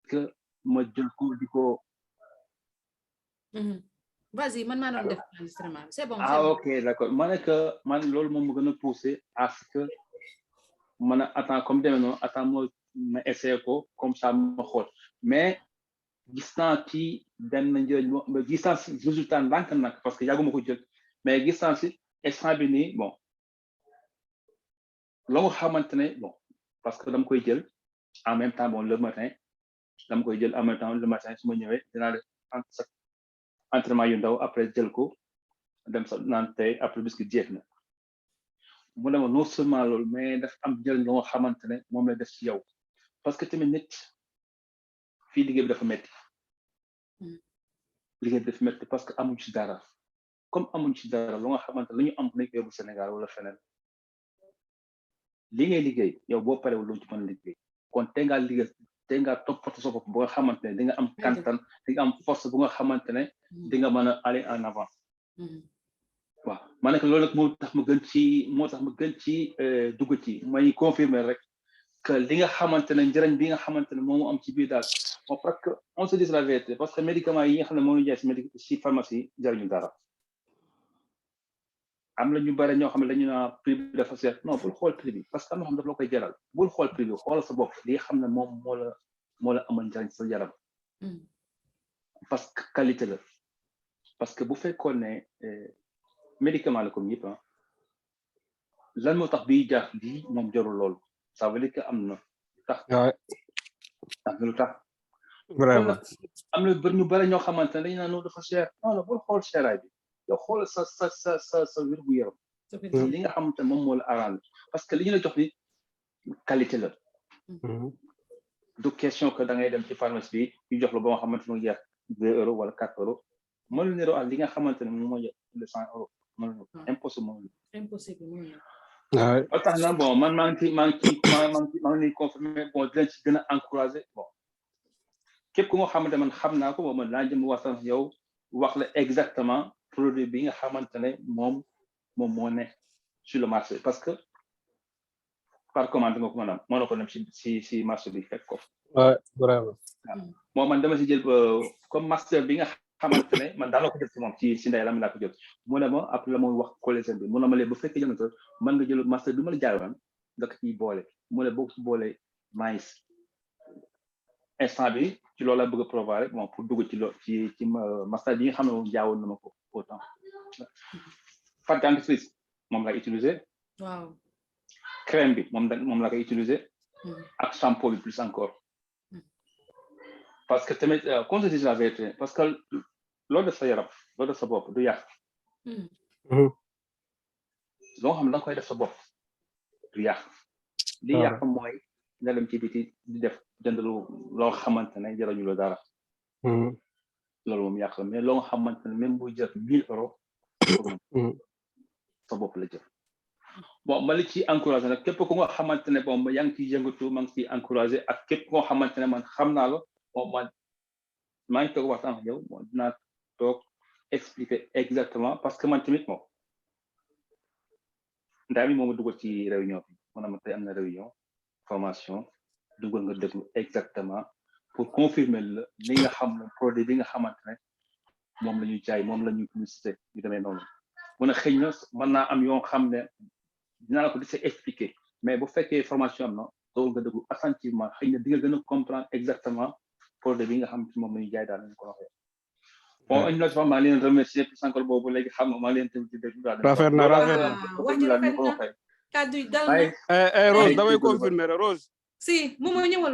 que ma jël ko di ko. Vas-y, man maa doon def enregistrement c'est bon. Ah ok d'accord ma ne que man loolu moom ma gën a poussé à ce que man a attends comme demee noonu attends ma essayé ko comme ça ma xool mais gis naa ci benn njëriñ mo gis naa si résultat ndànk nag parce que yàgguma ko jël mais gis naa si instant bi nii bon loo nga xamante ne bon parce que dama koy jël en même temps bon le matin dama koy jël en même temps le matin su ma ñëwee dinaa def entraînement yu ndaw après jël ko dem sa naan tey après biscuit jeex na mu ne ma non seulement loolu mais daf am njëriñ loo nga xamante ne moom la def ci yow parce que tamit nit fii liggéey bi dafa metti liggéey bi dafa metti parce que amuñ ci dara comme amuñ ci dara lu nga xamante ne lu ñu am nañ ko yóbbu Sénégal wala feneen li ngay liggéey yow boo parewul loo ci mën a liggéey kon tey ngaa liggéey tey ngaa toppatoo sa bopp bu nga xamante ne di nga am kantan di nga am force bu nga xamante ne di nga mën a aller en avant waaw ma ne que loolu nag moo tax ma gën ci dugg ci may confirmer rek que li nga xamante ne njëriñ bi nga xamante ne moom am ci biir daal bon parce que on se dit la vérité parce que médicaments yi nga xam ne moo ñu jaay si pharmacie jariñu dara am na ñu bari ñoo xam ne dañu naa prix bi dafa seet non bul xool prix bi parce que am na xam ne dafa la koy jaral bul xool prix bi xoolal sa bopp li nga xam ne moom moo la amal njëriñ sa yaram parce que qualité la parce que bu fekkoon ne médicament la comme yëpp lan moo tax bii jaar lii moom jarul loolu ça veut dire que am na tax am na lu tax vraiment am na bëri ñu bari ñoo xamante ne dañu naan dafa cher non bul xool cheraay bi yow xoolal sa wér gu yaram li nga xamante ne moom moo la arrangé parce que li ñu la jox ni qualité la du question que da ngay dem ci pharmacie bi ñu jox la ba nga xamante ne jar 2 euros wala 4 euros mënul niroo ak li nga xamante ne moom moo jar 100 euros mënul impossible ba tax na bon man maa ngi confirmé bon dinañ ci gën a encouragé bon képp ku nga xamante man xam naa ko bon man naa jëm waxtaan yow wax la exactement produit bi nga xamante ne moom moo ne sur le marché parce que par commande nga ko maanaam moo na ko dem si marché bi fekk ko vraiment moom man dama si jël comme master bi nga xamante ne man daal la ko jël si moom si ndey la mi laa ko jël mu ne ma après la mooy wax collège bi mu ne ma lee bu fekkee jël nga mën nga jël master bi ma la jaayoon nga ko ciy boole mu ne boo ko ci boole maïs instant bi ci loolu la bëgg a provaré bon pour dugg ci master bi nga xam ne moom jaawoon na ma ko autant pâte dentifrice moom lay utiliser waaw crème bi moom la koy utiliser ak shampoo bi plus encore parce que tamit qu'on se dise la vérité parce que loolu def sa yaram loolu def sa bopp du yàq loo xam ne da nga koy def sa bopp du yàq li yàq mooy nga dem ci biti di def jënd loo xamante ne jarañu la dara loolu moom yàq la mais loo nga xamante ne même buy jar 1000 euros sa bopp la jël bon ma li ci encouragé nag képp ku nga xamante ne bon yaa ngi ciy yëngatu maa ngi ciy encouragé ak képp ku nga xamante ne man xam naa la bon man maa ngi toog waxtaan ak yow bon dinaa toog expliquer exactement parce que man tamit moom ndaa mi moom a dugal ci réunion bi mu ne ma tey am na réunion formation dugal nga déglu exactement pour confirmer la li nga xam ne produit bi nga xamante ne moom la ñuy jaay moom la ñuy publicité yu demee noonu mun a xëy na mën naa am yoo xam ne dinaa la ko di expliquer mais bu fekkee formation am na dool nga déglu attentivement xëy na di nga gën a comprendre exactement produit bi nga xam ne moom la ñuy jaay daal lañu ko waxee bon une autre fois maa leen remercier plus encore boobu léegi xam nga maa leen tamit di déglu daal rafet na kàddu yi dal na Rose damay confirmer Rose si moom mooy ñëwal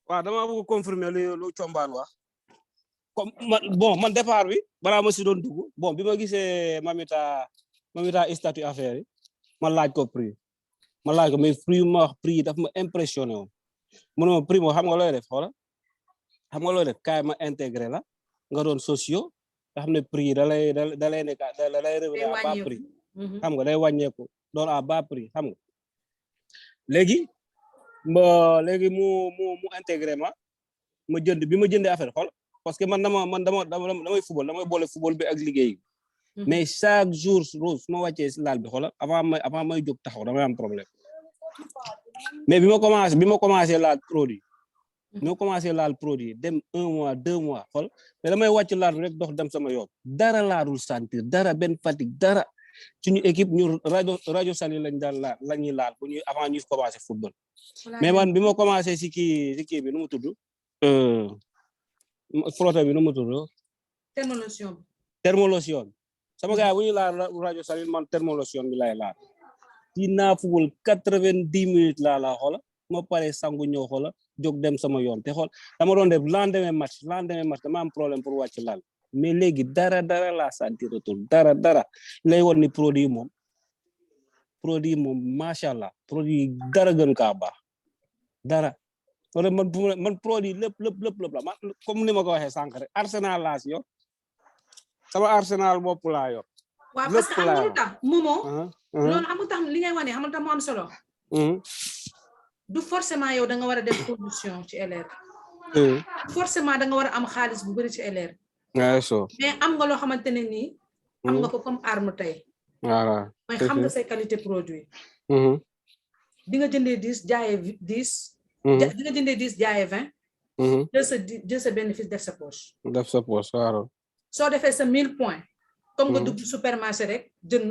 waaw dama bëgg confirmer lu combaan wax comme man départ bi balaa ma si doon dugg bon bi ma gisee mamita statut affaire yi ma laaj ko prix mais prix ma wax prix daf ma impressionné woon mu ne ma prix moo xam nga looy def xoola xam nga looy def kaay ma intégré la nga doon socio nga xam ne prix da lay revenir à bas prix xam nga day wàññeeku doon à bas prix xam nga léegi mu intégré ma jënd bi ma jëndee affaire xool parce que damay football damay boole football bi ak liggéey mais chaque jour Rose su ma wàccee si laal bi xoolal avant may jóg taxaw damay am problème mais bi ma commencé laal produit ñoo commencé laal produit dem 1 mois 2 mois xool mais damay wàcc laal rek dox dem sama yoon dara laalul sentir dara benn fatigue dara suñu équipe ñu rajo Saly lañ daan laal la ñuy laal bu ñuy avant ñuy commencé football mais man bi ma commencé si kii bi nu mu tudd frotté bi nu mu tudd thermolotion sama gars bu ñuy laal rajo Saly man thermolotion bi lay laal dinaa football 90 minutes laa la xoola ma pare sangu ñëw xoola jóg dem sama yoon te xool dama doon def lendemain match dama am problème pour wàcc laal mais léegi dara la sentir retour dara lay woon ni produit moom macha allah produit dara gën kaa baax dara wala man produit lépp la man comme ni ma ko waxee sànq rek Arsenal laa si yor sama Arsenal bopp laa yor waaw parce que am tax Momo loolu amul tax li ngay wane amul tax mu am solo du forcément yow da nga war a def production ci LR forcément da nga war a am xaalis bu bëri ci LR mais am nga loo xamante ne nii am nga ko comme arme tey voilà mooy xam nga say qualité produit di nga jëndee 10 jaayee 10 di nga jëndee 10 jaayee 20 jël sa bénéfice def sa poche waaw soo defee sa 1000 points comme nga dugg supermarché rek jënd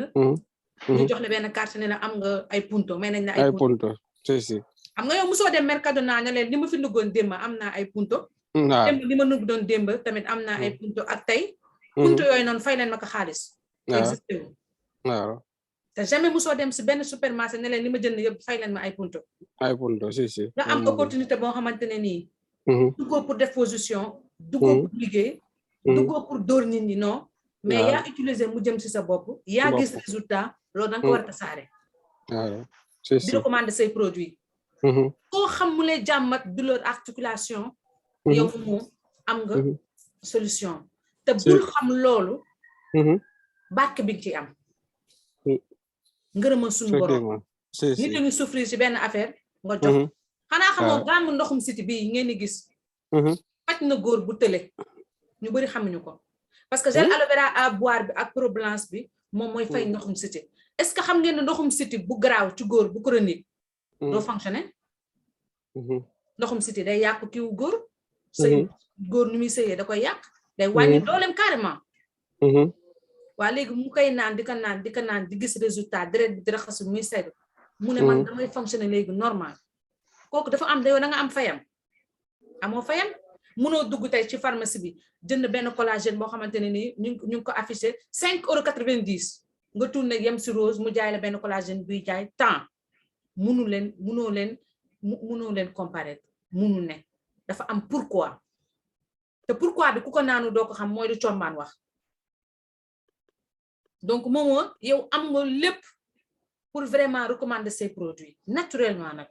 ñu jox la benn carte ne la am nga ay punto may nañ la ay punto si xam nga yow mosoo dem Mercadona ne leen li ma fi nuggoon démb am naa ay punto démb li ma nugg doon démb tamit am naa ay punto ak tey punto yooyu noonu fay leen ma ko xaalis existé wu waaw te jamais mosoo dem si benn supermarché ne leen li ma jënd yëpp fay leen ma ay punto si nga am opportunité boo xamante ne nii duggoo pour def position duggoo pour liggéey duggoo pour dóor nit ñi non mais yaa utiliser mu jëm si sa bopp yaa gis résultat loolu da nga ko war a tasaare di recommander say produits koo xam mu lay jàmmat douleur articulation yow moom am nga solution te bul xam loolu bàkk bi ci am ngërëma suñu borom nit a ngi souffrir ci benn affaire nga jox xanaa xamoo gàngu ndoxum siti bii ngeen di gis faj na góor bu tële ñu bari xamuñu ko parce que gel aloe vera à boire bi ak Pro Blanche bi moom mooy fay ndoxum siti est-ce que xam ngeen ne ndoxum siti bu garaaw ci góor bu chronique doo fonctionner ndoxum siti day yàq kiw góor sëy góor nu muy sëyee da koy yàq day wàññi dooleem carrément waa léegi mu koy naan di ko naan di gis résultat deret bi di raxasu muy sedd mu ne man damay fonctionner léegi normal kooku dafa am da nga am fayam amoo fayam mënoo dugg tey ci pharmacie bi jënd benn collagène boo xamante ne nii ñu ngi ko affiché 5,90 € nga tourné yem si Rose mu jaay la benn collagène buy jaay temps mënoo leen comparer mënu ne dafa am pourquoi te pourquoi bi ku ko naanu doo ko xam mooy lu combaan wax donc moomoo yow am nga lépp pour vraiment recommander ces produits naturellement nag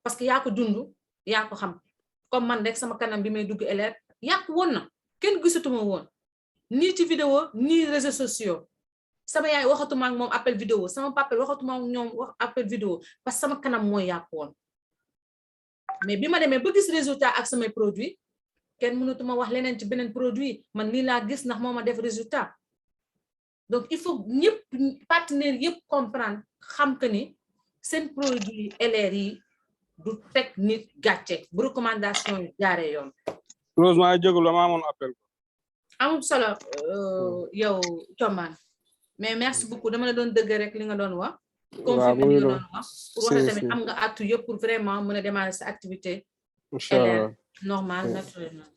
parce que yaa ko dund yaa ko xam comme man rek sama kanam bi may dugg LR yàq woon na kenn gisatuma woon nii ci vidéo nii réseaux sociaux sama yaay waxatuma ak moom appel vidéo sama papa waxatuma ak ñoom wax appel vidéo parce que sama kanam mooy yàq woon mais bi ma demee ba gis résultat ak samay produit kenn mënatuma wax leneen ci beneen produit man lii laa gis ndax moo ma def résultat donc il faut ñëpp partenaires yëpp comprendre xam que ni seen produit LR yi du teg nit gàcce bu recommandation yi jaaree yoon. Rose maa ngi jégalu ma amoon appel. amul solo yow Combaan mais merci beaucoup dama la doon dëgg rek li nga doon wax. confirmer li nga doon wax pour wax tamit am nga actu yëpp pour vraiment mën a démarrer sa activité. Inch'Allah normal naturellement.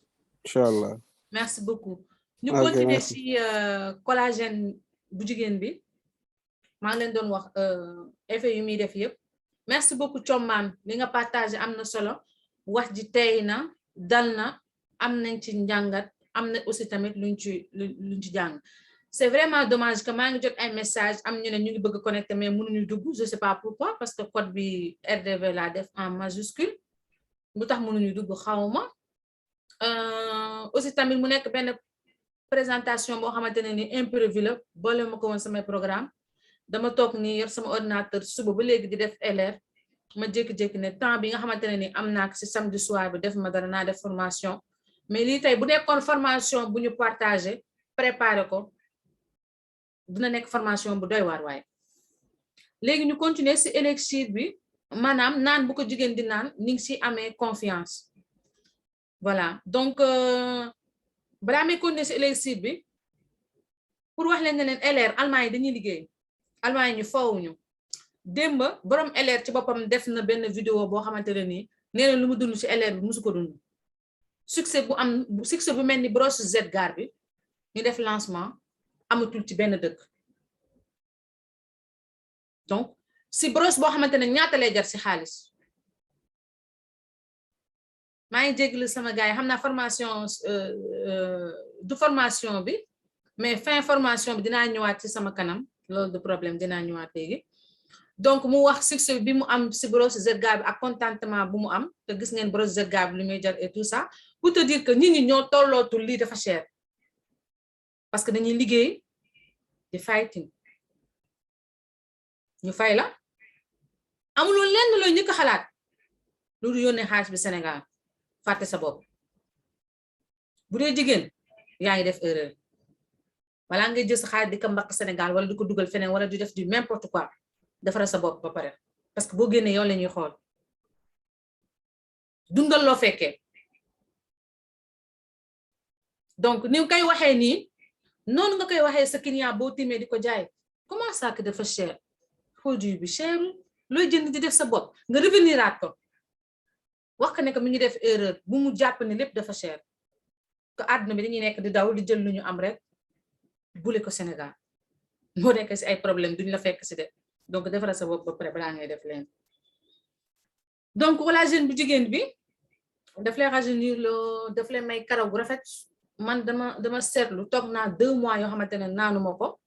Inch'Allah. merci beaucoup. ñu continuer ci collagène bu jigéen bi maa ngi leen doon wax effet yu muy def yëpp. merci beaucoup Combaan li nga partagé am na solo wax ji tey na dal na am nañ ci njàngat am na aussi tamit luñ ci jàng c'est vraiment dommage que maa ngi jot ay message am ñu ne ñu ngi bëgg connecter mais mënuñu dugg je sais pas pourquoi parce que code bi RDV laa def en majuscule lu tax mënuñu dugg xawma aussi tamit mu nekk benn présentation boo xamante ne ni imprévu la boole ma ko woon samay programme dama toog ni yor sama ordinateur suba ba léegi di def LR ma jékki-jékki ne temps bi nga xamante ne ni am naa ko si samedi soir bi def ma dara naa def formation mais lii tey bu nekkoon formation bu ñu partagé préparé ko dina nekk formation bu doy waar waaye léegi ñu continuer si Elixir bi maanaam naan bu ko jigéen di naan ni ngi si amee confiance voilà donc balaa may continuer si élection bi pour wax leen ne leen LR allemand yi dañuy liggéey allemand yi ñu fawuñu démb borom LR ci boppam def na benn vidéo boo xamante ne nii nee na lu mu dund ci LR bi musu ko dund succès bu mel ni brosse Z-Gar bi ñu def lancement amatul ci benn dëkk donc si brosse boo xamante ne ñaata lay jar ci xaalis maa ngi jéglu sama gars yi xam naa formation du formation bi mais fin formation bi dinaa ñëwaat ci sama kanam loolu du problème dinaa ñëwaat léegi donc mu wax succès bi mu am si brosse Z-Gar bi ak contentement bu mu am te gis ngeen brosse Z-Gar bi li muy jar et tout ça pour te dire que nit ñi ñoo tollootul lii dafa cher parce que dañuy liggéey di fighting ñu fay la amuloo lenn looy ñu ko xalaat loolu yónnee xaalis bi Sénégal fàtte sa bopp bu dee jigéen yaa ngi def erreur wala ngay jël sa xaalis di ko mbaq Sénégal wala di ko dugal feneen wala di def du n'importe quoi defara sa bopp ba pare parce que boo génnee yow la ñuy xool dundal loo fekkee donc ni nga koy waxee nii noonu nga koy waxee sa client boo timee di ko jaay comment ça que dafa cher produit bi cher looy jënd di def sa bopp nga reveniraat ko wax ko ne que mi ngi def erreur bu mu jàpp ne lépp dafa cher que àdduna bi dañuy nekk di daw di jël lu ñu am rek bule ko Sénégal moo nekk si ay problème duñ la fekk si de donc defara sa bopp ba pare balaa ngay def leen donc collagène bu jigéen bi daf lay rajeunir loo daf lay may karaw gu rafet man dama seetlu toog naa 2 mois yoo xamante ne naanuma ko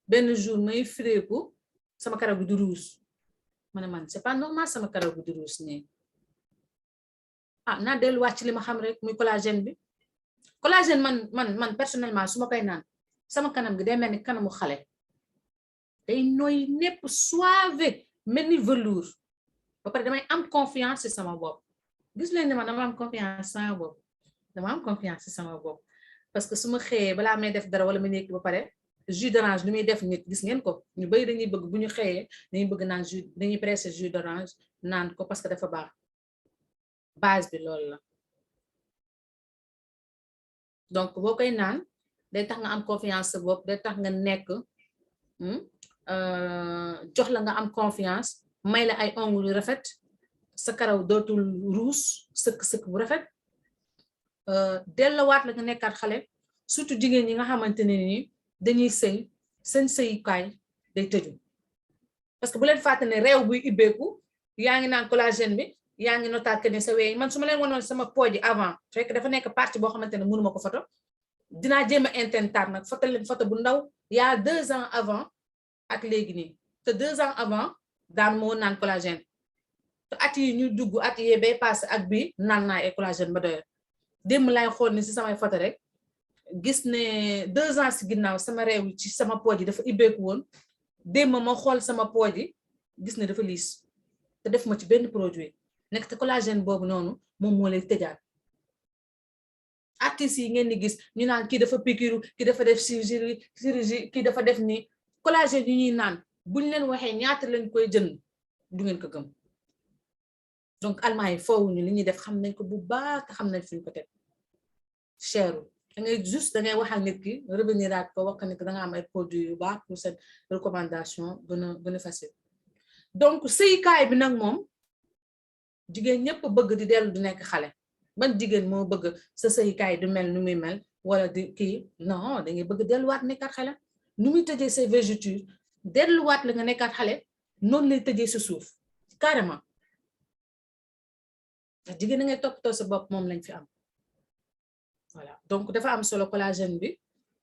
benn jour may fireeku sama karaw bi du ruus ma ne man c'est pas normal sama karaw bi du ruus nii naa delluwaat ci li ma xam rek muy collagène bi collagène man personnellement su ma koy naan sama kanam gi day mel ni kanamu xale day nooy nepp suave mel ni velours ba pare damay am confiance ci sama bopp gis leen ne man dama am confiance sama bopp dama am confiance ci sama bopp parce que su ma xëyee balaa may def dara wala ma nekk ba pare jus d'orange lu muy def nit gis ngeen ko ñu bari dañuy bëgg bu ñu xëyee dañuy bëgg naan jus dañuy pressé jus d'orange naan ko parce que dafa baax base bi loolu la donc boo koy naan day tax nga am confiance sa bopp day tax nga nekk jox la nga am confiance may la ay ongles yu rafet sa karaw dootul ruus sëkk bu rafet delluwaat la nga nekkaat xale surtout jigéen ñi nga xamante ne ni dañuy sëy seen sëyukaay day tëju parce que bu leen fàtte ne réew buy ibbeeku yaa ngi naan collagène bi yaa ngi notaat que ne sa wey man su ma leen wanoon sama pooj avant fekk dafa nekk partie boo xamante ne mënuma ko photo dinaa jéem a intentaat nag photo leen photo bu ndaw yaa 2 ans avant ak léegi nii te 2 ans avant daan moo naan collagène te at yi ñu dugg at yee bay passé ak bii naan naa ay collagène ba doyal démb lay xool ni si samay photo rek gis ne 2 ans si ginnaaw sama réew ci sama pooj yi dafa ibbeeku woon démb ma xool sama pooj yi gis ne dafa liis te def ma ci benn produit nekk te collagène boobu noonu moom moo lay tëjaat artistes yi ngeen di gis ñu naan kii dafa pikiru kii dafa def chirurgie kii dafa def ni collagène yu ñuy naan buñ leen waxee ñaata lañ koy jënd du ngeen ko gëm donc allemand yi foowuñu li ñuy def xam nañ ko bu baax xam nañ fuñ ko teg cheru da ngay juste da ngay wax ak nit ki revenir ak ko wax ne que da nga am ay produits yu baax pour cette recommandation gën a facile donc sëykaay bi nag moom jigéen ñëpp bëgg di dellu di nekk xale ban jigéen moo bëgg sa sëykaay du mel nu muy mel wala di kii non da ngay bëgg delluwaat nekkaat xale nu muy tëjee say vergetures delluwaat la nga nekkaat xale noonu lay tëjee sa suuf carrément jigéen da ngay toppatoo sa bopp moom lañ fi am voilà donc dafa am solo collagène bi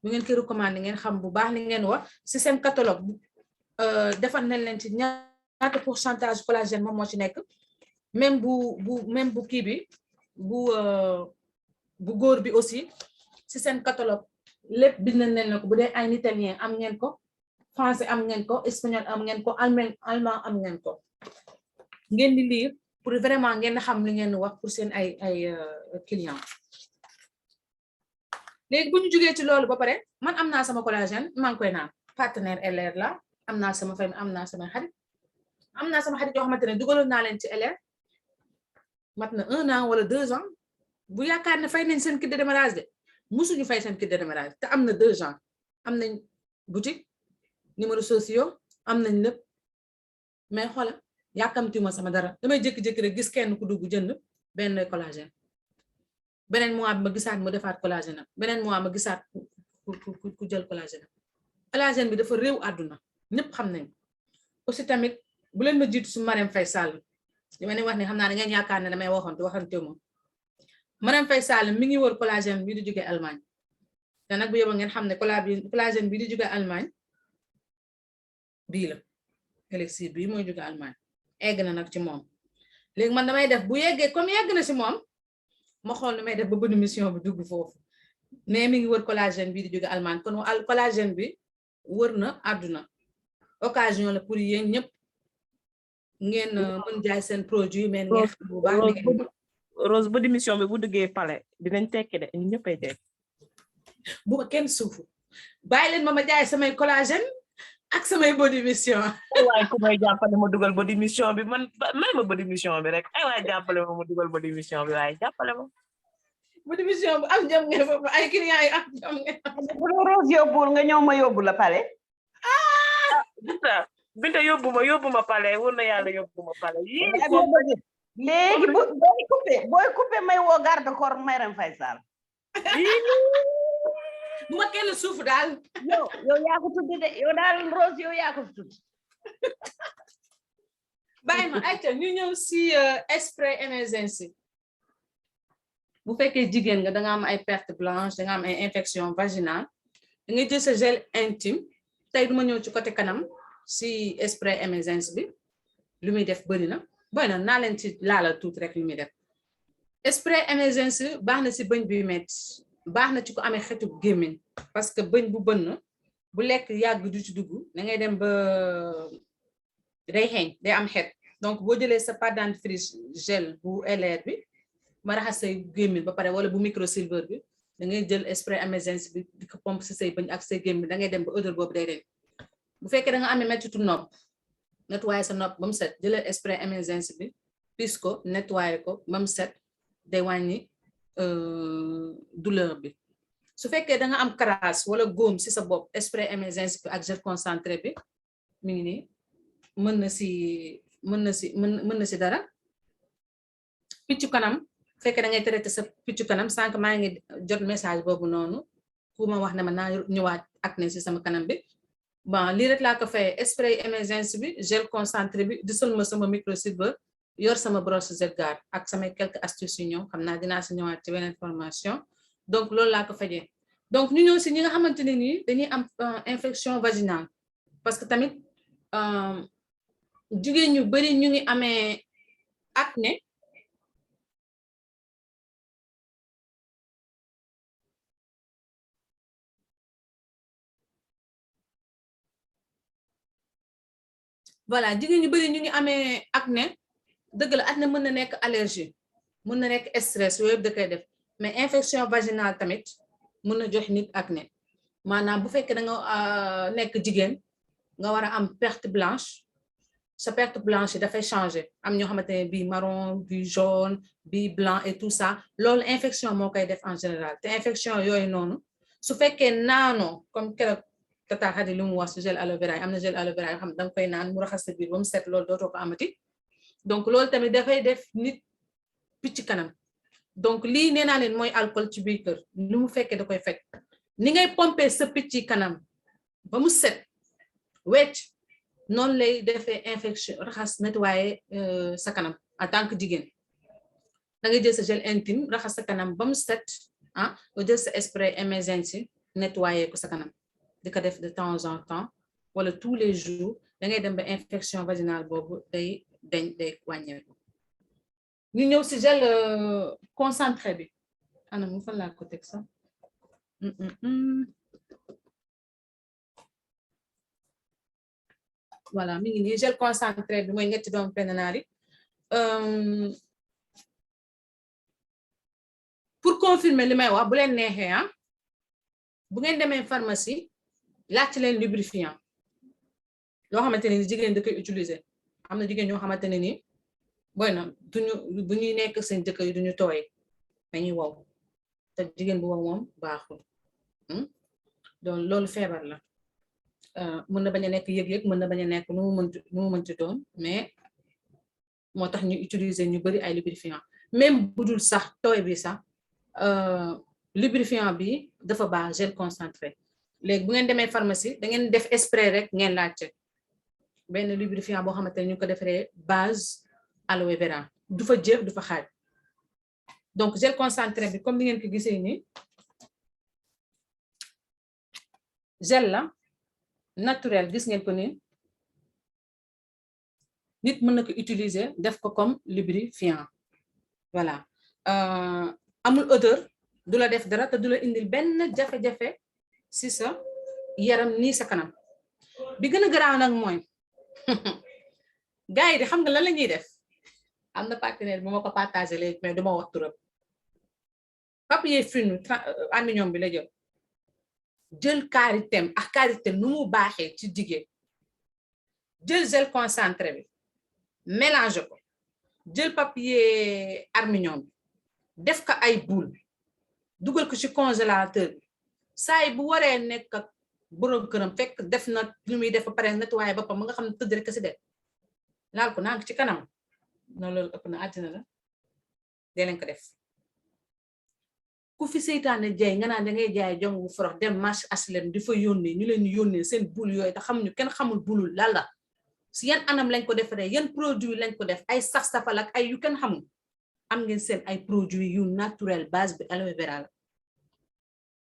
bu ngeen koy recommandé ngeen xam bu baax li ngeen wax si seen catalogue defal nañ leen ci ñaata pourcentage collagène moom moo ci nekk même bu kii bi bu góor bi aussi si seen catalogue lépp bind nañ leen ko bu dee ay italien am ngeen ko français am ngeen ko espagnol am ngeen ko allemand am ngeen ko ngeen di lire pour vraiment ngeen xam li ngeen wax pour seen ay client léegi bu ñu jógee ci loolu ba pare man am naa sama collagène maa ngi koy naan partenaire LR la am naa sama famille am naa sama xarit yoo xamante ne dugaloon naa leen ci LR mat na 1 an wala 2 ans bu yaakaar ne fay nañ seen kit de démarrage de musuñu fay seen kit de démarrage te am na 2 gens am nañ boutique numéro sociaux am nañ lépp mais xoola yàkkamti ma sama dara damay jékki-jékki rek gis kenn ku dugg jënd benn collagène beneen mois bi ma gisaat mu defaat collagène beneen mois ma gisaat ku jël collagène bi dafa réew àdduna ñëpp xam nañ aussi tamit bu leen ma jiitu su Marème Faye Sall li ma ne wax ne xam naa ne ngeen yaakaar ne damay waxante moom Marème Faye Sall mi ngi wër collagène bi di jóge Allemagne te nag bu yóbbu ngeen xam ne collagène bi di jóge Allemagne bii la élixir bii mooy jóge Allemagne egg na nag ci moom léegi man damay def bu yeggee comme yegg na ci moom ma xool nu may def ba bënn mission bi dugg foofu mais mi ngi wër collagène bi di jóge Allemagne kon collagène bi wër na àdduna occasion la pour yéen ñëpp ngeen mën jaay seen produit mais ngeen xam bu baax Rose bu démission bi bu duggee palais dinañ tekki de ñu ñëppay tekki bu ma kenn suufu bàyyi leen ma jaay samay collagène ak samay body mission waaye ku may jàppale ma dugal body mission bi man may ma body mission bi rek ay waaye jàppale ma dugal body mission bi waaye jàppale ma body mission bi am jam ngeen foofu ay clients yi am jam ngeen bu la Rose yóbbul nga ñëw ma yóbbu la palais Binta yóbbu ma palais wóor na yàlla yóbbu ma palais léegi booy coupé may woo garde corps Marème Faye Sall bu ma kenn suuf daal yow yaa ko tudd de yow daal Rose yow yaa ko tudd bàyyi ma ayca ñu ñëw si spray emergency bu fekkee jigéen nga danga am ay perte blanche danga am ay infection vaginale da ngay jël sa gel intime tey duma ñëw ci côté kanam si spray emergency bi lu muy def bëri na naa leen ci laala tuuti rek lu muy def spray emergency baax na si bëñ bi metti baax na ci ko amee xetu gémmiñ parce que bëñ bu bënn bu lekk yàgg du ci dugg da ngay dem ba day xeeñ day am xet donc boo jëlee sa pâte dentifrice gel bu LR bi ma raxas say gémmiñ ba pare wala bu microsilver bi da ngay jël spray emergency bi di ko pompe si say bëñ ak say gémmiñ da ngay dem ba odeur boobu day dem bu fekkee da nga amee mettitu nopp nettoyer sa nopp ba mu set jëlal spray emergency bi pis ko nettoyer ko ba mu set day wàññi douleur bi su fekkee da nga am crasse wala góom si sa bopp spray emergency bi ak gel concentré bi mi ngi nii mën na si dara piccu kanam fekkee da ngay traité sa piccu kanam sànq maa ngi jot message boobu noonu ku ma wax ne ma naa ñëwaat acné si sama kanam bi bon lii rek laa ko fay spray emergency bi gel concentré bi di sol ma sama microsilver yor sama brosse Zelgar ak samay quelques astuces yu ñëw xam naa dinaa si ñëwaat ci beneen formation donc loolu laa ko fajee donc ñu ñëw si ñi nga xamante ne nii dañuy am infection vaginale parce que tamit jigéen ñu bari ñu ngi amee acné voilà jigéen ñu bari ñu ngi amee acné dëgg la acné mën na nekk allergie mën na nekk stress yooyu yëpp da koy def mais infection vaginale tamit mën na jox nit acné maanaam bu fekkee da nga nekk jigéen nga war a am perte blanche sa perte blanche yi dafay changer am ñoo xamante ne bii marron bii jaune bii blanc et tout ça loolu infection moo koy def en général te infection yooyu noonu su fekkee naanoo comme keroog tata Xadi li mu wax si gel aloe vera yi am na gel aloe vera yoo xam ne danga koy naan mu raxas sa biir ba mu set loolu dootoo ko amati donc loolu tamit dafay def nit picc kanam donc lii nee naa leen mooy alcool ci biir kër li mu fekkee da koy fekk ni ngay pomper sa picc kanam ba mu set wecc noonu lay defee infection raxas nettoyer sa kanam en tant que jigéen da ngay jël sa gel intime raxas sa kanam ba mu set nga jël sa spray emergency nettoyer ko sa kanam di ko def de temps en temps wala tous les jours da ngay dem ba infection vaginale boobu day wàññeeku ñu ñëw si gel concentré bi ana mu fan laa ko teg sax voilà mi ngi nii gel concentré bi mooy ñetti doomu pennaari pour confirmer li may wax bu leen neexee bu ngeen demee pharmacie laajte leen lubrifiant loo xamante ne ni jigéen da koy utiliser am na jigéen ñoo xamante ne ni boy na duñu bu ñuy nekk seen jëkkër yi duñu tooy dañuy wow te jigéen bu wow moom baaxul donc loolu feebar la mën na bañ a nekk yëg-yëg mën na bañ a nekk nu mu mënti doon mais moo tax ñu utiliser ñu bari ay lubrifiant même budul sax tooy bi sax lubrifiant bi dafa baax gel concentré léegi bu ngeen demee pharmacie da ngeen def spray rek ngeen laajte benn lubrifiant boo xamante ne ñu ko defaree base aloe vera du fa jeex du fa xaaj donc gel concentré bi comme ni ngeen ko gisee ni gel la naturel gis ngeen ko ni nit mën na ko utiliser def ko comme lubrifiant voilà amul odeur du la def dara te du la indil benn jafe-jafe si sa yaram nii sa kanam bi gën a garaaw nag mooy gars yi di xam nga lan la ñuy def am na partenaire bu ma ko partagé léegi mais duma wax turam papier film aluminium bi la jël karitem ak karitem nu mu baaxee ci jigéen jël gel concentré bi mélange ko jël papier aluminium bi def ko ay boule dugal ko ci congélateur bi saay bu waree nekk ak borom këram fekk def na lu muy def ba pare nettoyé boppam ma nga xam ne tëdd rek si def laal ko naan ci kanam noonu loolu ëpp na àddina la dee leen ko def ku fi seytaane jaay nga naan da ngay jaay jong bu forox dem marché aslem di fa yónnee ñu leen yónnee seen bul yooyu te xamuñu kenn xamul bulul lan la si yan anam lañ ko defaree yan produit lañ ko def ay saf-safal ak ay yu kenn xamul am ngeen seen ay produit yu naturel base bi aloe vera la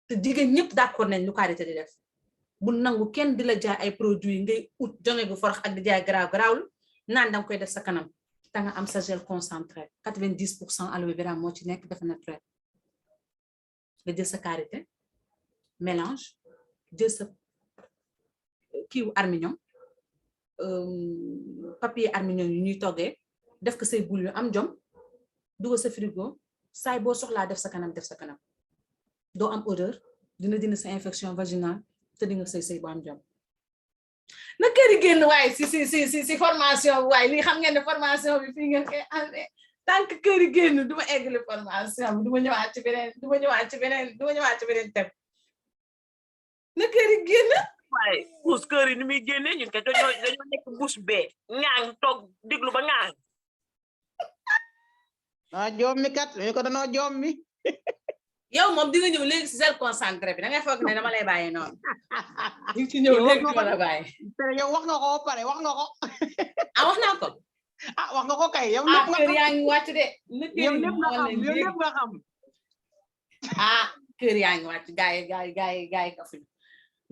te jigéen ñëpp d'accord nañ lu karité di def bu nangu kenn di la jaay ay produit ngay ut jonge gu forox ak di jaay garaawul naan danga koy def sa kanam te nga am sa gel concentré 90% aloe vera moo ci nekk dafa naturel nga jël sa karité mélange jël sa kiiwu armignon papier armignon yu ñuy toggee def ko say boule yu am jom dugal sa frigo saay boo soxlaa def sa kanam doo am odeur dina dindi sa infection vaginale te di nga sëy bu am jom na këri génn waaye si formation bi waaye lii xam ngeen ne formation bi fii ngeen koy amee tant que këri génn duma eggali formation bi duma ñëwaat ci beneen tem na këri génn waaye puus kër yi ni muy génne ñun kay dañoo nekk bus bee ŋaang toog diglu ba ŋaang jommi kat ñu ko danoo jommi yow moom di nga ñëw léegi si gel concentré bi da ngay foog ne dama lay bàyyi noonu di ci ñëw léegi dama la bàyyi yow wax nga ko pare wax nga ko wax naa ko wax nga ko kay yow kër yaa ngi wàcc de yow lépp nga xam kër yaa ngi wàcc gaay kafuñ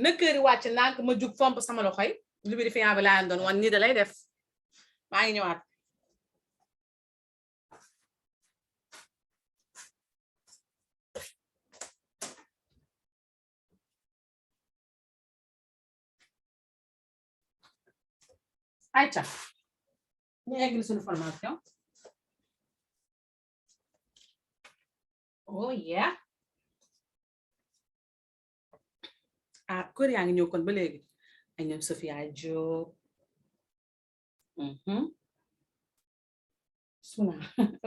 na kër yi wàcc ndànk ma jug fomp sama loxoy lubrifiant bi laa doon wan nii da lay def maa ngi ñëwaat ayca ñu eggali suñu formation oh yeah kër yaa ngi ñëw kon ba léegi ay ñoom Sophia Diop suna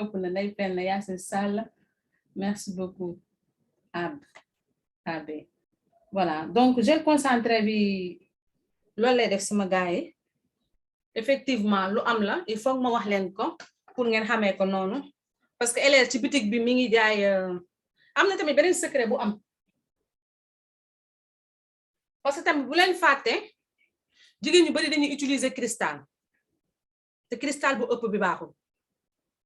ëpp na Ndeye Penda Yacine Sall merci beaucoup Abe voilà donc gel concentré bi loolu lay def sama gars yi effectivement lu am la il faut ma wax leen ko pour ngeen xamee ko noonu parce que LR ci boutique bi mi ngi jaay am na tamit beneen secret bu am parce que tamit bu leen fàtte jigéen ñu bari dañuy utiliser cristal te cristal bu ëpp bi baaxul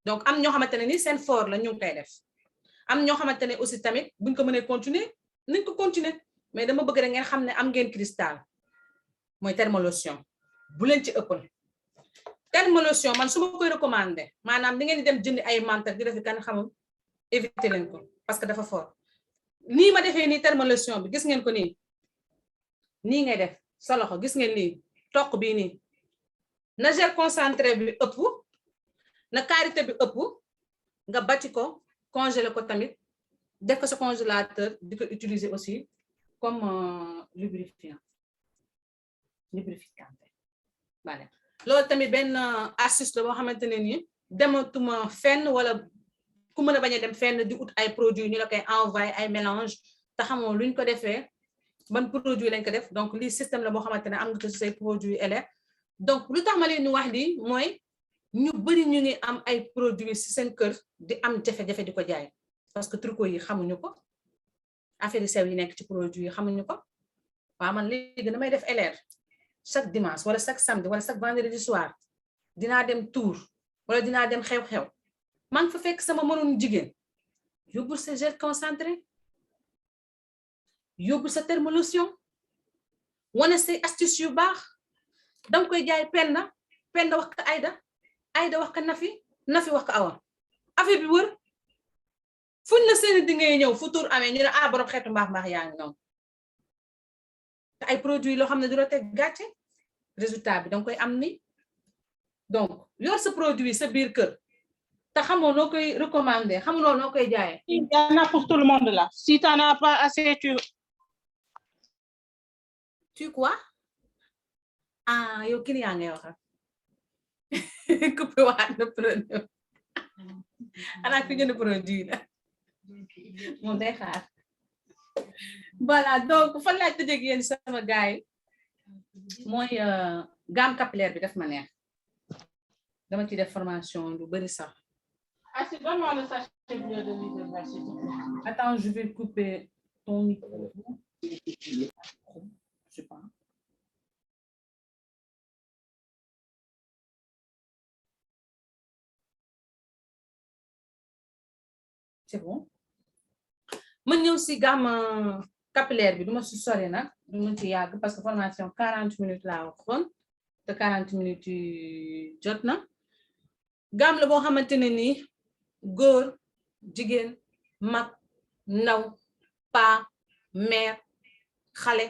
donc am ñoo xamante ne ni seen fort la ñu ngi koy def am ñoo xamante ne aussi tamit buñ ko mënee continuer nañ ko continuer mais dama bëgg rek ngeen xam ne am ngeen cristal mooy thermolotion bu leen ci ëppal thermolotion man su ma koy recommander maanaam di ngeen di dem jëndi ay mantel di defi kan xamul éviter leen ko parce que dafa fort nii ma defee nii thermolotion bi gis ngeen ko nii nii ngay def sa loxo gis ngeen lii toq bii nii na gel concentré bi ëpp na karité bi ëpp nga bàcc ko congelé ko tamit def ko sa congélateur di ko utiliser aussi comme lubrifiant voilà loolu tamit benn astuce la boo xamante ne nii dematuma fenn wala ku mën a bañ a dem fenn di ut ay produits ñu la koy envoyé ay mélange te xamoo luñ ko defee ban produit lañ ko def donc lii système la boo xamante ne am nga ko ci say produits LR donc lu tax ma leen di wax lii mooy ñu bëri ñu ngi am ay produits ci seen kër di am jafe-jafe di ko jaay parce que tricot yi xamuñu ko affaire yi sew yi nekk ci produit yi xamuñu ko waaw man léegi damay def LR chaque dimanche wala chaque samedi wala chaque vendredi soir dinaa dem tour wala dinaa dem xew-xew maa ngi fa fekk sama mënoon jigéen yóbbul sa gel concentré yóbbul sa thermolotion wane say astuce yu baax danga koy jaay Penda wax ko Aïda wax ko Nafi wax ko Awa affaire bi wër fuñ la seeni di ngay ñëw fu tur amee ñu ne borom xeetu mbaax yaa ngi noonu te ay produits loo xam ne du la teg gàcce résultat bi danga koy am ni donc yor sa produit sa biir kër te xamoo noo koy recommander xamoo noo koy jaayee. Il y en a pour tout le monde là. Si tu n'en as pas assez, tu quoi? Yow client ngay wax coupé waat na produit xanaa ku jënd produit la moom day xaar voilà donc fan laaj tëjee yéen sama gaay mooy gamme capillaire bi daf ma neex dama ci def formation lu bari sax. donne-moi le sachet bleu de l'université. Attends, je vais couper ton micro. Je sais pas. C'est bon. Ma ñëw si gamme capillaire bi duma si sori nag du ma ci yàgg parce que formation 40 minutes laa waxoon te 40 minutes yi jot na gamme la boo xamante ne nii góor jigéen mag ndaw pa mère xale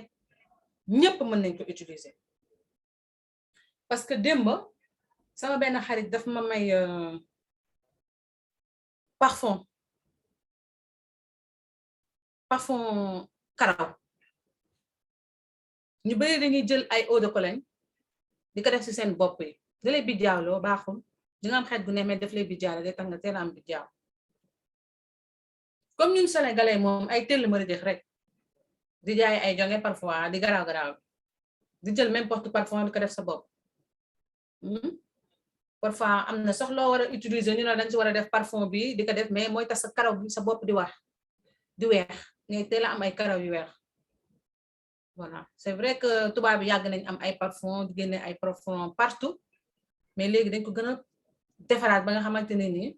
ñëpp mën nañ ko utiliser parce que démb sama benn xarit daf ma may parfum karaw ñu bari dañuy jël ay eau de cologne di ko def ci seen bopp yi da lay bijaawloo baaxul di nga am xeet gu ne mais daf lay bijaaw day tax nga teel a am bijaaw comme ñun sénégalais moom ay tell mari def rek di jaay ay jonge parfois di garaaw di jël n'importe parfum di ko def sa bopp parfois am na sax loo war a utiliser ñu ne dañ ci war a def parfum bi di ko def mais mooy tax sa karaw bi sa bopp di weex ngay teel a am ay karaw yu weex voilà c'est vrai que tubaab bi yàgg nañ am ay parfum di génne ay parfum partout mais léegi dañ ko gën a defaraat ba nga xamante ne nii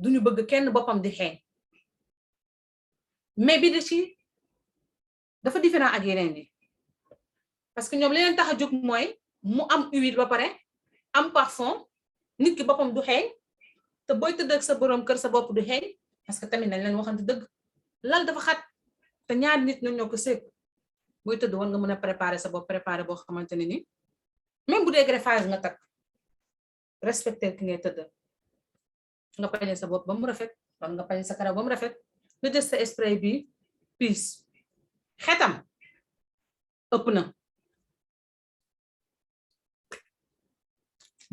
duñu bëgg kenn boppam di xeeñ mais bi di ci dafa différent ak yeneen yi parce que ñoom li leen tax a jóg mooy mu am huile ba pare am parfum nit ki boppam du xeeñ te booy tëdd ak sa borom kër sa bopp du xeeñ parce que tamit nañ leen waxante dëgg lal dafa xat te ñaari nit ñoo ko séq booy tëdd war nga mën a préparer sa bopp préparer boo xamante ne ni même bu dee greffage nga takk respecter ki ngay tëdd nga pañe sa bopp ba mu rafet wala nga pañe sa karaw ba mu rafet nga jël sa spray bi piis xetam ëpp na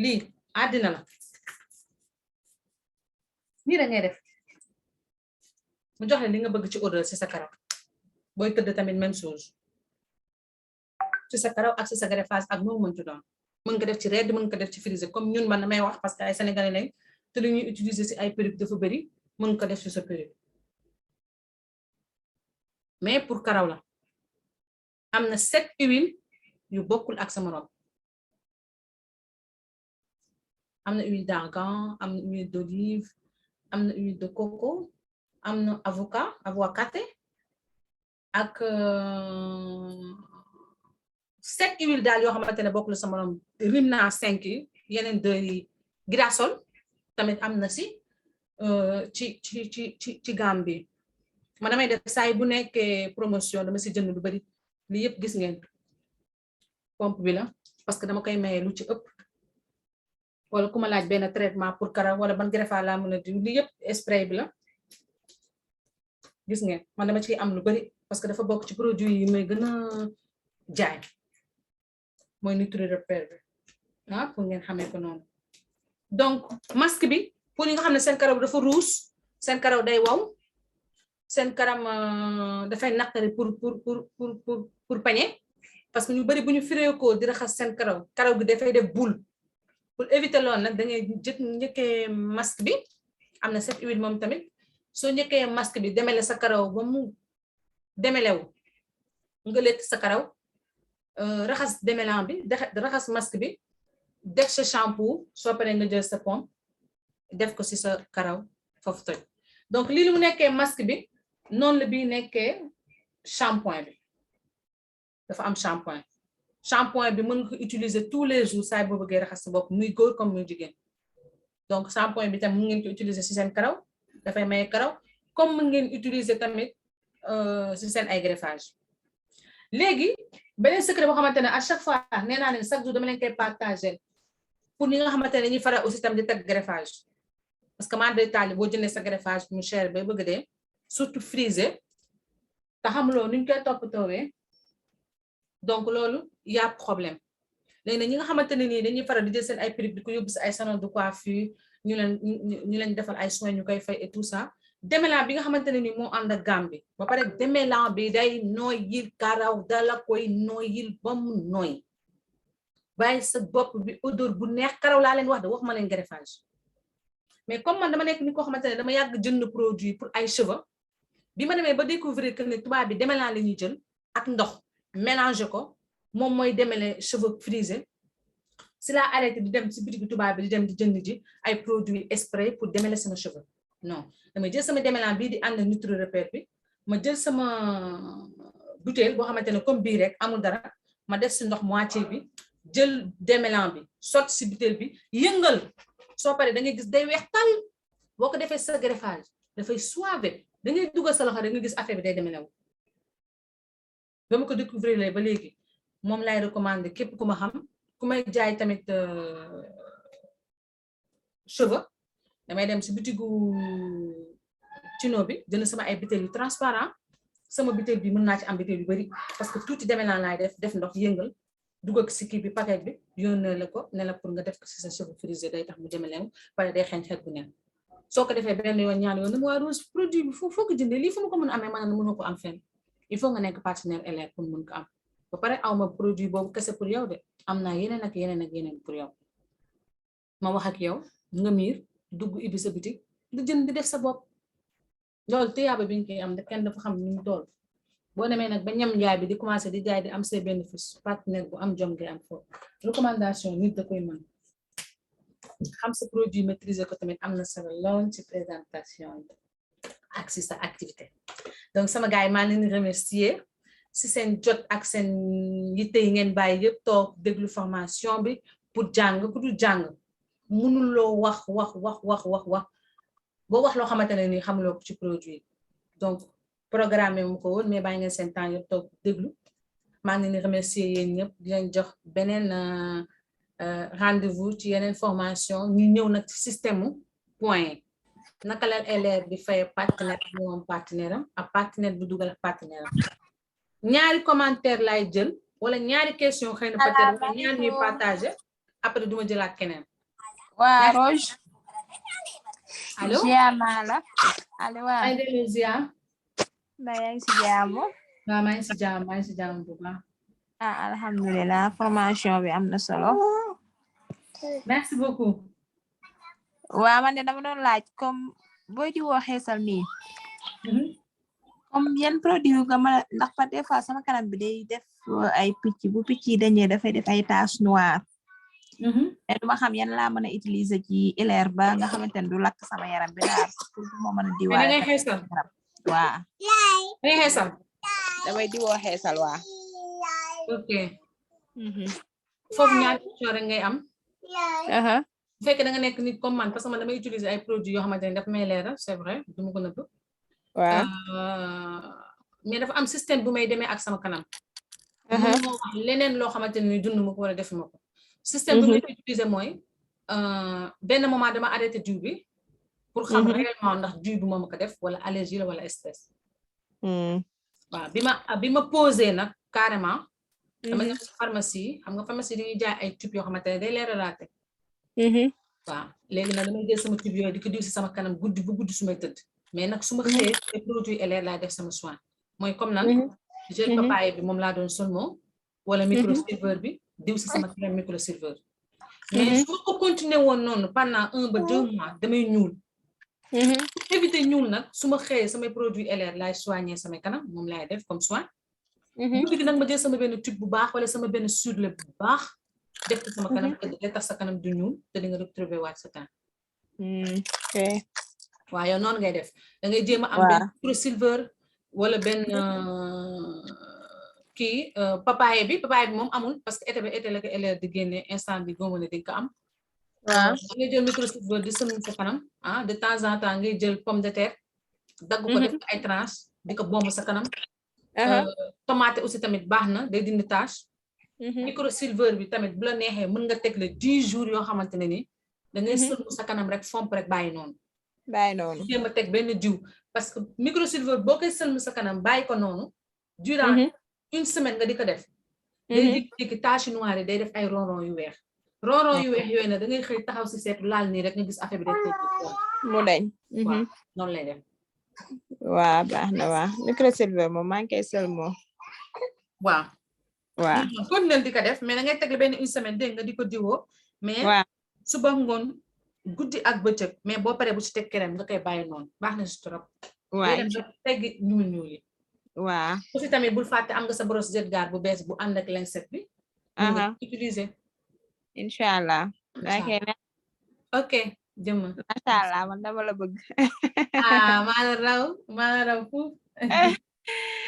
lii àddina la nii da ngay def mu jox la li nga bëgg ci odeur ci sa karaw booy tëdd tamit même chose ci sa karaw ak ci sa greffage ak noo mënti doon mën nga def ci red mën nga def ci frisé comme ñun man damay wax parce que ay sénégalais lañ te lu ñuy utiliser ci ay perruque dafa bëri mën nga ko def ci sa perruque mais pour karaw la am na 7 huile yu bokkul ak sa morom am na huile d'argan am na huile d'olive am na huile de coco am na avocate ak 7 huile daal yoo xamante ne bokkul sa morom rim naa 5 yi yeneen 2 yi girasol tamit am na si ci gamme bi man damay def saay bu nekkee promotion dama si jënd lu bari lii yëpp gis ngeen pompe bi la parce que dama koy maye lu ci ëpp wala ku ma laaj benn traitement pour karaw wala ban greffage laa mën a diw lii yëpp spray bi la gis ngeen man dama ci am lu bari parce que dafa bokk ci produit yi may gën a jaay mooy Nutri Repair bi pour ngeen xamee ko noonu donc masque bi pour ñi nga xam ne seen karaw dafa ruus seen karaw day waw seen karam dafay naqari pour pañe parce que ñu bari bu ñu firee ko di raxas seen karaw gi dafay def boule pour éviter loolu nag da ngay njëkkee masque bi am na cette huile moom tamit soo njëkkee masque bi demele sa karaw ba mu demelew nga létt sa karaw raxas demelant bi raxas masque bi def sa shampoo soo paree nga jël sa pomme def ko ci sa karaw foofu toj donc lii mu nekkee masque bi noonu la bi nekkee shampoing bi dafa am shampoing bi mën nga ko utiliser tous les jours saa boo bëggee raxas sa bopp muy góor comme muy jigéen donc shampoing bi tam mu ngeen ko utiliser ci seen karaw dafay maye karaw comme mën ngeen utiliser tamit ci seen ay greffage léegi beneen secret boo xamante ne à chaque fois nee naa leen chaque jour dama leen koy partager pour ñi nga xamante ne ñuy faral aussi tam di teg greffage parce que maa day taali boo jëndee sa greffage mu cher bay bëgg dee surtout frisé te xamuloo nuñ koy toppatoowee donc loolu y a problème léegi nag ñi nga xamante ne nii dañuy faral di jël seen ay perruque di ko yóbbu si ay salon de coiffure ñu leen defal ay soins ñu koy fay et tout ça démêlant bi nga xamante ne nii moo ànd ak gamme bi ba pare démêlant bi day nooyil karaw dala koy nooyil ba mu nooy bàyyi sa bopp bi odeur bu neex karaw laa leen wax de wax ma leen greffage mais comme man dama nekk ni koo xamante ne dama yàgg jënd produit pour ay cheveux bi ma demee ba découvrir que ne tubaab bi démêlant la ñuy jël ak ndox mélanger ko moom mooy démêler cheveux frisé si laa arrêté di dem si boutique tubaab bi di dem di jënd ji ay produits spray pour démêler sama cheveux non dama jël sama démêlant bii di ànd Nutri Repère bi ma jël sama bouteille boo xamante ne comme bii rek amul dara ma def si ndox moitié bi jël démêlant bi sotti si bouteille bi yëngal soo paree da ngay gis day weex tal boo ko defee sa greffage dafay suave da ngay dugal sa loxo da nga gis affaire bi day démêler wu ba ma ko découvrir ba léegi moom lay recommander képp ku ma xam ku may jaay tamit cheveux damay dem si butigu Tino bi jënd sama ay butéel yu transparent sama butéel bi mën naa ci am butéel yu bari parce que tuuti démêlant laay def ndox yëngal dugal si kii bi paquet bi yónnee la ko ne la pour nga def ko si sa cheveux frisé day tax mu démêler pare day xeeñ xeet bu neen soo ko defee benn yoon ñaari yoon dama waa Rose produit bi foo ko jëndee lii fu ma ko mën a amee maanaam mënoo ko am fenn il faut nga nekk partenaire LR pour mën ko am ba pare aw ma produit boobu kese pour yow de am naa yeneen ak yeneen pour yow ma wax ak yow nga miir dugg ibbi sa boutique di jënd di def sa bopp loolu tuyaaba bi nga koy am de kenn dafa xam ni mu toll boo demee nag ba ñam njaay bi di commencé di jaay di am say bénéfice partenaire bu am jom ngay am foofu recommandation nit da koy mën xam sa produit maîtriser ko tamit am na solo lool ci présentation yi ak si sa activité donc sama gars yi maa leen remercier si seen jot ak seen yitte yi ngeen bàyyi yëpp toog déglu formation bi pour jàng ku dul jàng mënuloo wax boo wax loo xamante ne nii xamuloo ko ci produit donc programme mu ko woon mais bàyyi ngeen seen temps yëpp toog déglu maa ngi leen di remercier yéen ñëpp di leen jox beneen rendez-vous ci yeneen formation ñu ñëw nag ci système point naka la LR di fay partenaire bi moom partenaire am ak partenaire bi dugal ak partenaire am ñaari commentaire lay jël wala ñaari question xëy na peut-être wala ñaar ñuy partager après duma jëlaat keneen waa Rose allo ziar naa la allo waa ay delu ziar mbaa yaa ngi si jàmm waaw maa ngi si jàmm bu baax alhamdulilah formation bi am na solo merci beaucoup waa man de dama doon laaj comme boo ci woo xeesal nii comme yan produit nga ma ndax par des fois sama kanam bi day def ay picc bu picc yi dañee dafay def ay taches noires mais duma xam yan laa mën a utiliser ci LR ba nga xamante ne du lakk sama yaram bi daal pour bu ma mën a diwaale da ngay xeesal waa da ngay xeesal damay diwoo xeesal waa ok foofu ñaari question rek ngay am bu fekkee da nga nekk nit comme man parce que man damay utiliser ay produits yoo xamante ne daf may leeral c'est vrai duma ko nëbb waaw mais dafa am système bu may demee ak sama kanam mënu moo wax leneen loo xamante ne dund ma ko wala defuma ko système bu may utiliser mooy benn moment dama arrêté diw bi pour xam réellement ndax diw bi moom ko def wala allergie la wala stress waaw bi ma posé nag carrément dama ñëw pharmacie xam nga pharmacie dañuy jaay ay tube yoo xamante ne day leeralaate waaw léegi nag damay jël sama tube yooyu di ko diw si sama kanam guddi bu guddi su may tëdd mais nag su ma xëyee ay produit LR laa def sama soin mooy comme nan gel papaye bi moom laa doon seulement wala micro silver bi diw si sama crème micro silver mais su ma ko continuer woon noonu pendant 1 ba 2 mois damay ñuul éviter ñuul nag su ma xëyee samay produit LR laay soigner samay kanam moom laay def comme soin guddi gi nag ma jël sama benn tube bu baax wala sama benn sugle bu baax def ci sama kanam te day tax sa kanam du ñuul te di nga retrouver waat sa temps waaw yow noonu ngay def da ngay jéem a am benn micro silver wala benn kii papaye bi moom amul parce que été la ko LR di génne instant bi góoma ne di nga ko am da ngay jël micro silver di sëmñ sa kanam de temps en temps ngay jël pomme de terre dagg ko def ay tranche di ko bomb sa kanam tomate aussi tamit baax na day dindi tache micro silver bi tamit bu la neexee mën nga teg le 10 jours yoo xamante ne ni da ngay sëlmu sa kanam rek fomp rek bàyyi noonu jéem a teg benn diw parce que micro silver boo koy sëlmu sa kanam bàyyi ko noonu durant 1 semaine nga di ko def day jékki-jékki tache noire yi day def ay ronron yu weex yooyu nag da ngay xëy taxaw si seetu laal nii rek nga gis affaire bi day tëj mu dañ waaw noonu lay def waa baax na waa micro silver moom maa ngi koy sëlmoo waaw kon nel di ko def mais da ngay tegle benn 1 semaine dégg nga di ko diwoo mais suba ngoon guddi ak bëccëg mais boo paree bu ci teg crème nga koy bàyyi noonu baax na si trop dem nga teggi ñuul yi waaw aussi tamit bul fàtte am nga sa brosse Jetgar bu bees bu ànd ak lancette bi utiliser inshallah ok jëmm masha Allah man dama la bëgg maa la raw fu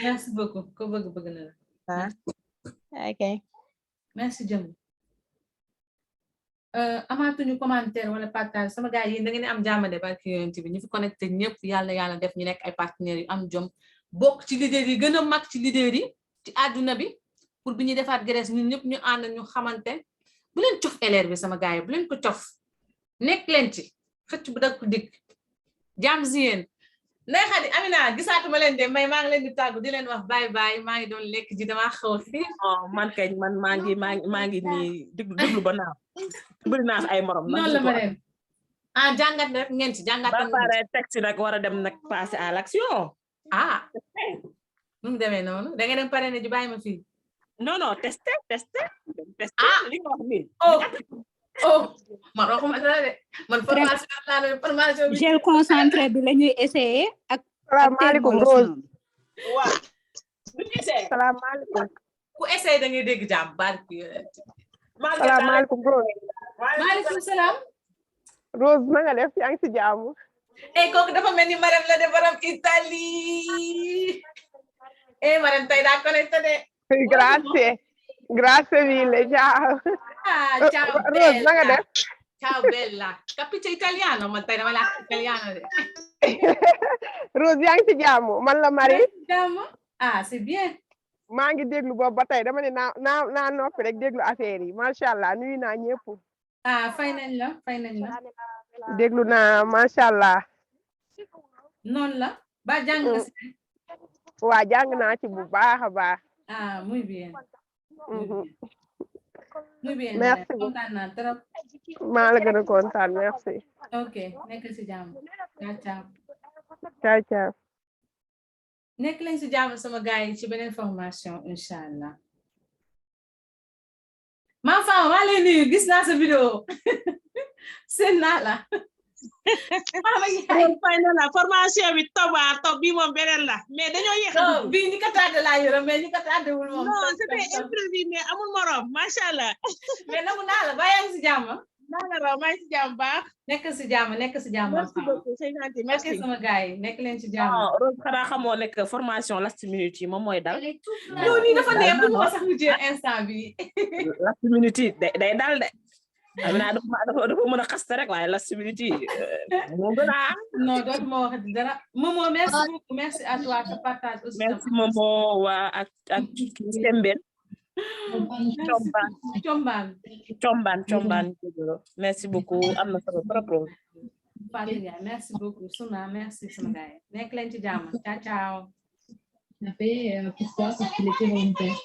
merci beaucoup ko bëgg na la ok merci jëmm amaatuñu commentaire wala partage sama gars yi da ngeen am jàmmade barki yonent bi ñu fi connecté ñëpp yàlla def ñu nekk ay partenaires yu am jom bokk ci leader yi gën a mag ci leader yi ci àdduna bi pour bi ñuy defaat Grèce ñun ñëpp ñu ànd ñu xamante bu leen cof LR bi sama gars yi bu leen ko cof nekk leen ci xëcc bu dak dikk jàmm si yéen Ndeye Khady Amina gisaatuma leen de may maa ngi leen di tàggu di leen wax bye bye maa ngi doon lekk ji dama xaw fii man kañ man maa ngi nii déglu ba naaw bëri naa ay morom noonu la ma leen jàngat rek ngeen ci jàngat ba pare texte nag war a dem nag passer à l'action nu mu demee noonu da ngeen dem pare ne ji bàyyi ma fii non testé li nga wax nii man waxuma dara de man formation bi gel concentré bi la ñuy essayer ak salaamaaleykum Rose waaw salaamaaleykum ku essayer da ngay dégg jàmm barki salaamaaleykum Rose maaleykum salaam Rose na nga def yaa ngi si jàmm kooku dafa mel ni Marème la de borom Italie Marème tey daa connecté de grazie mille ciao ciao Rose na nga def ciao bella capisci italiano man tey dama la italiano de Rose yaa ngi si jàmm man la Marie jàmm c'est bien maa ngi déglu boobu ba tey dama ne naa noppi rek déglu affaire yi macha allah nuyu naa ñëpp fay nañ la déglu naa macha allah noonu la ba jàng nga si waa jàng naa ci bu baax a baax muy bien muy bien merci kontaan naa trop maa la gën a kontaan merci ok nekk si jàmm ciao nekk leen si jàmm sama gars yi ci beneen formation incha allah maa faama maa lay nuyu gis naa sa vidéo seen naa la fay na la formation bi top bi moom beneen la mais dañoo yéex bii ñi ko tardé laa yore mais ñi ko tardé wul moom non c'était imprévu mais amul morom macha allah mais nangu naa la ba yaa ngi si jàmm naa la raw maa ngi si jàmm baax nekk si jàmm merci beaucoup c'est gentil merci sama gars yi nekk leen si jàmm Rose xanaa xamoo nekk formation last minute yi moom mooy dal yow nii dafa neex bu ma sax mu jël instant bi last minute yi day dal de Amina dafa mën a xaste rek waaye last minute yi moo gën a non dootuma wax dara Momo merci beaucoup merci à toi te partage aussi merci Momo waa ak Sembène Combaan merci beaucoup am na solo trop Fatou merci beaucoup Suna merci sama gars yi nekk leen ci jàmm ciao Pourquoi? Parce qu'il était volontaire.